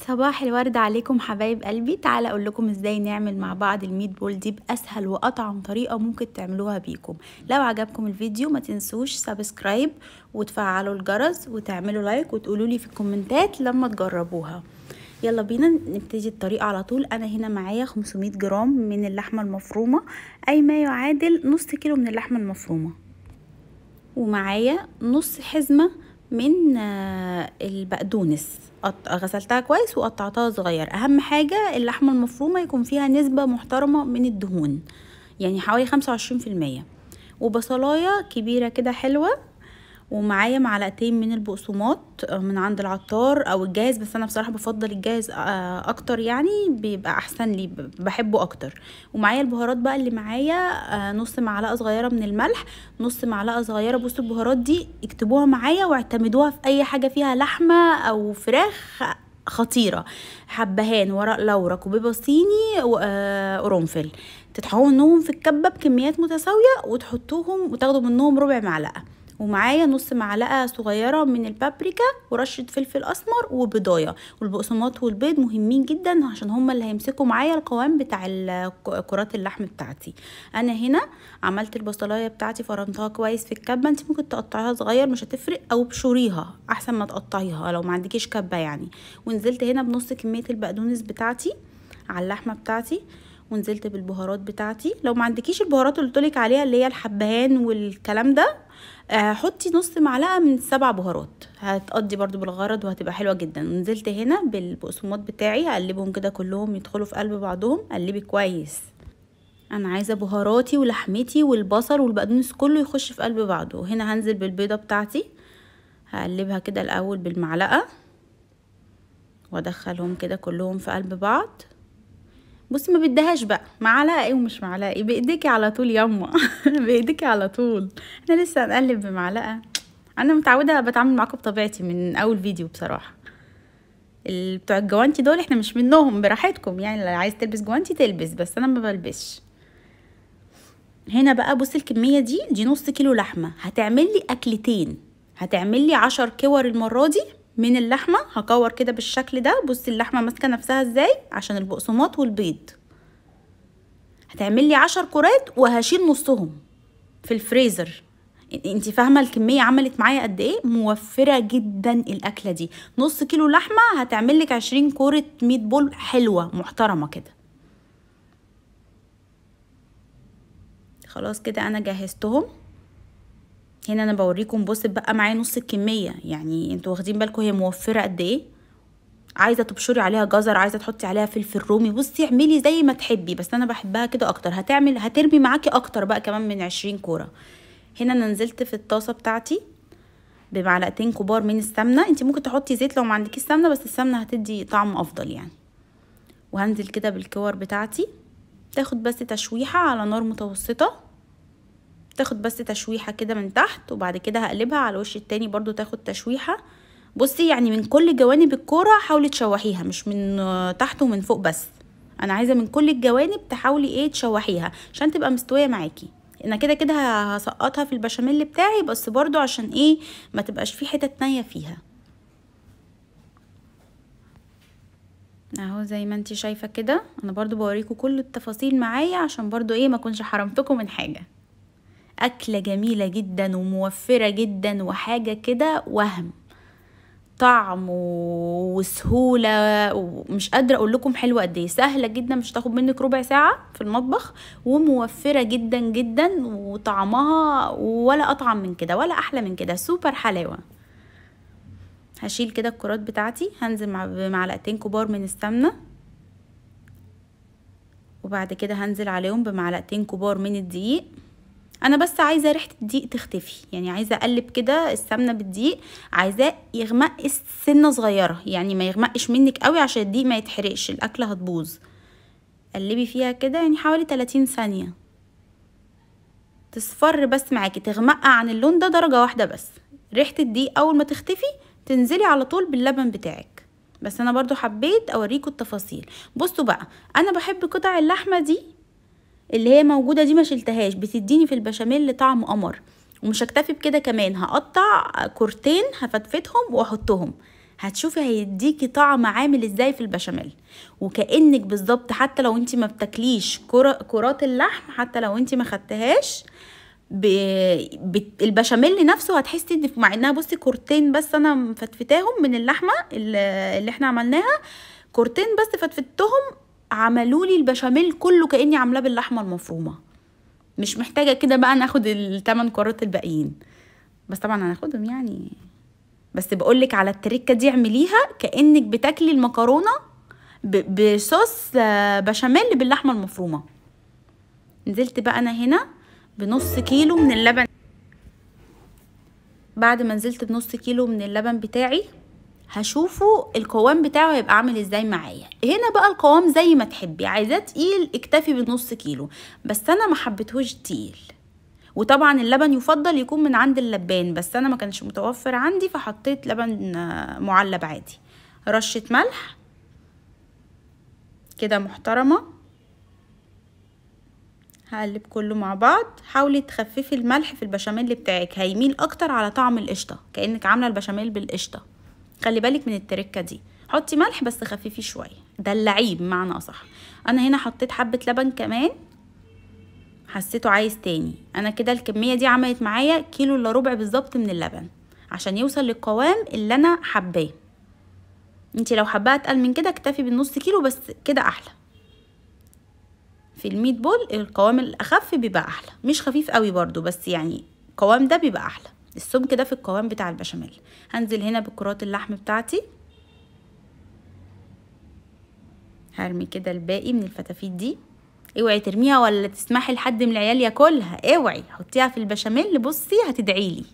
صباح الورد عليكم حبايب قلبي. تعالى اقول لكم ازاي نعمل مع بعض ال meatball دي باسهل واطعم طريقه ممكن تعملوها بيكم. لو عجبكم الفيديو ما تنسوش subscribe وتفعلوا الجرس وتعملوا like وتقولوا لي في الكومنتات لما تجربوها. يلا بينا نبتدي الطريقة على طول. انا هنا معايا 500 جرام من اللحمة المفرومه، اي ما يعادل نص كيلو من اللحمة المفرومه، ومعايا نص حزمه من البقدونس غسلتها كويس وقطعتها صغير. اهم حاجة اللحمة المفرومه يكون فيها نسبه محترمه من الدهون، يعني حوالي 25%، وبصلايه كبيرة كده حلوة، ومعايا معلقتين من البقسماط من عند العطار او الجاهز، بس انا بصراحة بفضل الجاهز اكتر، يعني بيبقى احسن لي، بحبه اكتر. ومعايا البهارات بقى اللي معايا نص معلقه صغيرة من الملح، نص معلقه صغيرة. بصوا البهارات دي اكتبوها معايا واعتمدوها في اي حاجة فيها لحمه او فراخ خطيرة. حبهان، ورق لورا، كوبيبه صيني، وقرنفل، تطحنوهم في الكبه بكميات متساوية وتحطوهم وتاخدوا منهم ربع معلقه. ومعايا نص معلقه صغيرة من البابريكا ورشه فلفل اسمر وبضايه. والبقسماط والبيض مهمين جدا عشان هما اللي هيمسكوا معايا القوام بتاع كرات اللحم بتاعتي. انا هنا عملت البصلايه بتاعتي، فرمتها كويس في الكبه. انت ممكن تقطعيها صغير مش هتفرق، او بشوريها احسن ما تقطعيها لو ما عندكيش كبه يعني. ونزلت هنا بنص كمية البقدونس بتاعتي على اللحمة بتاعتي، ونزلت بالبهارات بتاعتي. لو ما عندكيش البهارات اللي قلتلك عليها اللي هي الحبهان والكلام ده، حطي نص معلقه من 7 بهارات، هتقضي برضو بالغرض وهتبقى حلوة جدا. ونزلت هنا بالبقسماط بتاعي، هقلبهم كده كلهم يدخلوا في قلب بعضهم. قلبي كويس، انا عايزه بهاراتي ولحمتي والبصل والبقدونس كله يخش في قلب بعضه. هنا هنزل بالبيضه بتاعتي، هقلبها كده الاول بالمعلقه وادخلهم كده كلهم في قلب بعض. بصي ما بدهاش بقى معلقه ايه ومش معلقه ايه، بايديكي على طول ياما بايديكي على طول. احنا لسه هنقلب بمعلقه، انا متعوده بتعامل معاكم بطبيعتي من اول فيديو بصراحة. بتوع الجوانتي دول احنا مش منهم، براحتكم يعني، اللي عايز تلبس جوانتي تلبس، بس انا ما بلبسش. هنا بقى بصي الكمية دي نص كيلو لحمه، هتعمل لي اكلتين، هتعمل لي 10 كور المرة دي من اللحمة. هكور كده بالشكل ده، بصي اللحمة ماسكه نفسها ازاي عشان البقسماط والبيض. هتعمل لي 10 كرات وهشيل نصهم في الفريزر. انت فاهمه الكمية عملت معايا قد ايه؟ موفره جدا الاكلة دي. نص كيلو لحمه هتعمل لك 20 كورة meatball حلوة محترمه كده. خلاص كده انا جهزتهم. هنا انا بوريكم، بص بقى معايا نص الكمية، يعني انتوا واخدين بالكم هي موفره قد ايه. عايزه تبشري عليها جزر، عايزه تحطي عليها فلفل رومي، بصي اعملي زي ما تحبي، بس انا بحبها كده اكتر. هترمي معاكي اكتر بقى كمان من 20 كورة. هنا انا نزلت في الطاسه بتاعتي بمعلقتين كبار من السمنة. انت ممكن تحطي زيت لو ما عندكيش سمنه، بس السمنة هتدي طعم افضل يعني. وهنزل كده بالكور بتاعتي، تاخد بس تشويحه على نار متوسطه، تاخد بس تشويحه كده من تحت، وبعد كده هقلبها على الوش التاني برضو تاخد تشويحه. بصي يعني من كل جوانب الكورة حاولي تشوحيها، مش من تحت ومن فوق بس، انا عايزه من كل الجوانب تحاولي ايه تشوحيها عشان تبقى مستوية معاكي. انا كده كده هسقطها في البشاميل بتاعي، بس برضو عشان ايه ما تبقاش في حتت نيه فيها. اهو زي ما انتي شايفه كده، انا برضو بوريكم كل التفاصيل معايا عشان برضو ايه ما اكونش حرمتكم من حاجة. أكلة جميلة جدا وموفرة جدا وحاجة كده وهم طعم وسهولة، ومش قادرة اقول لكم حلوة قد ايه. سهلة جدا، مش تاخد منك ربع ساعة في المطبخ، وموفرة جدا جدا، وطعمها ولا اطعم من كده ولا احلى من كده، سوبر حلاوة. هشيل كده الكرات بتاعتي، هنزل بمعلقتين كبار من السمنة، وبعد كده هنزل عليهم بمعلقتين كبار من الدقيق. انا بس عايزه ريحه الدقيق تختفي، يعني عايزه اقلب كده السمنة بالدقيق، عايزاه يغمق سنة صغيرة، يعني ما يغمقش منك قوي عشان الدقيق ما يتحرقش، الاكلة هتبوظ. قلبي فيها كده يعني حوالي 30 ثانية تصفر بس معاكي، تغمق عن اللون ده درجه واحدة بس. ريحه الدقيق اول ما تختفي تنزلي على طول باللبن بتاعك. بس انا برضو حبيت اوريكم التفاصيل. بصوا بقى، انا بحب قطع اللحمة دي اللي هي موجودة دي، ما شلتهاش، بتديني في البشاميل طعم قمر. ومش هكتفي بكده، كمان هقطع كورتين هفتفتهم واحطهم، هتشوفي هيديكي طعم عامل ازاي في البشاميل، وكأنك بالظبط حتى لو انت ما بتاكليش كرات اللحم، حتى لو انت ما خدتهاش البشاميل نفسه هتحسي ان مع انها بصي كورتين بس انا مفتفتاهم من اللحمة اللي احنا عملناها، كورتين بس فتفتهم عملوا لي البشاميل كله كاني عاملاه باللحمه المفرومه. مش محتاجه كده بقى ناخد ال8 كرات الباقيين، بس طبعا هناخدهم يعني، بس بقولك على التركة دي اعمليها كانك بتاكلي المكرونه بصوص بشاميل باللحمه المفرومه. نزلت بقى انا هنا بنص كيلو من اللبن. بعد ما نزلت بنص كيلو من اللبن بتاعي هشوفوا القوام بتاعه هيبقى عامل ازاي معايا. هنا بقى القوام زي ما تحبي، عايزاه تقيل اكتفي بنص كيلو، بس انا ما حبيتهوش تقيل. وطبعا اللبن يفضل يكون من عند اللبان، بس انا ما كانش متوفر عندي فحطيت لبن معلب عادي. رشة ملح كده محترمة، هقلب كله مع بعض. حاولي تخففي الملح في البشاميل بتاعك، هيميل اكتر على طعم القشطة، كأنك عاملة البشاميل بالقشطة. خلي بالك من التركة دي، حطي ملح بس خففي شوية، دلعيه بمعنى اصح. انا هنا حطيت حبة لبن كمان، حسيته عايز تاني. انا كده الكمية دي عملت معايا كيلو الا ربع بالظبط من اللبن عشان يوصل للقوام اللي انا حباه. انتي لو حباه اتقل من كده اكتفي بالنص كيلو، بس كده احلى. في ال meatball القوام الاخف بيبقى احلى، مش خفيف قوي برضو، بس يعني القوام ده بيبقى احلى، السمك ده في القوام بتاع البشاميل. هنزل هنا بكرات اللحم بتاعتي، هرمي كده الباقي من الفتافيت دي. اوعي ترميها ولا تسمحي لحد من العيال ياكلها، اوعي حطيها في البشاميل، بصي هتدعيلي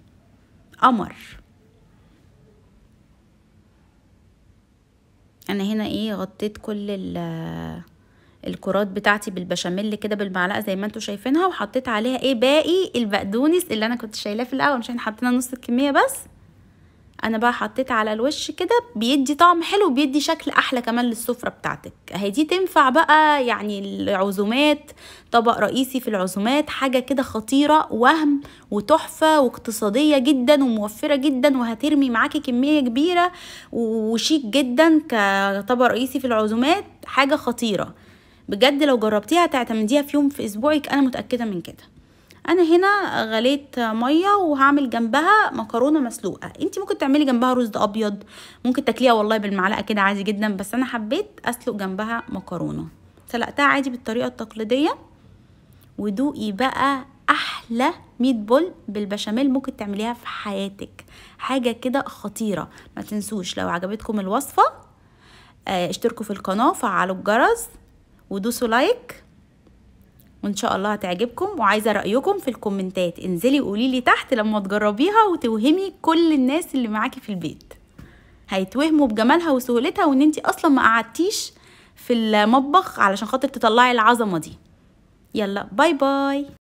قمر. انا هنا ايه غطيت كل الكرات بتاعتي بالبشاميل كده بالمعلقه زي ما انتم شايفينها، وحطيت عليها ايه باقي البقدونس اللي انا كنت شايلاه في الاول، مش احنا حطينا نص الكمية بس، انا بقى حطيت على الوش كده، بيدي طعم حلو وبيدي شكل احلى كمان للسفره بتاعتك. اهي دي تنفع بقى يعني العزومات، طبق رئيسي في العزومات، حاجة كده خطيرة وهم وتحفه واقتصادية جدا وموفره جدا، وهترمي معاكي كمية كبيرة وشيك جدا كطبق رئيسي في العزومات، حاجة خطيرة بجد. لو جربتيها هتعتمديها في يوم في اسبوعك، انا متاكدة من كده. انا هنا غليت مية وهعمل جنبها مكرونه مسلوقة، انت ممكن تعملي جنبها رز ابيض، ممكن تاكليها والله بالمعلقه كده عادي جدا، بس انا حبيت اسلق جنبها مكرونه. سلقتها عادي بالطريقة التقليدية، ودوقي بقى احلى meatball بالبشاميل ممكن تعمليها في حياتك، حاجة كده خطيرة. ما تنسوش لو عجبتكم الوصفة اشتركوا في القناة، فعلوا الجرس، ودوسوا like، وان شاء الله هتعجبكم. وعايزه رايكم في الكومنتات، انزلي قولي لي تحت لما تجربيها وتوهمي كل الناس اللي معاكي في البيت، هيتوهموا بجمالها وسهولتها، وان انتي اصلا ما قعدتيش في المطبخ علشان خاطر تطلعي العظمة دي. يلا bye bye.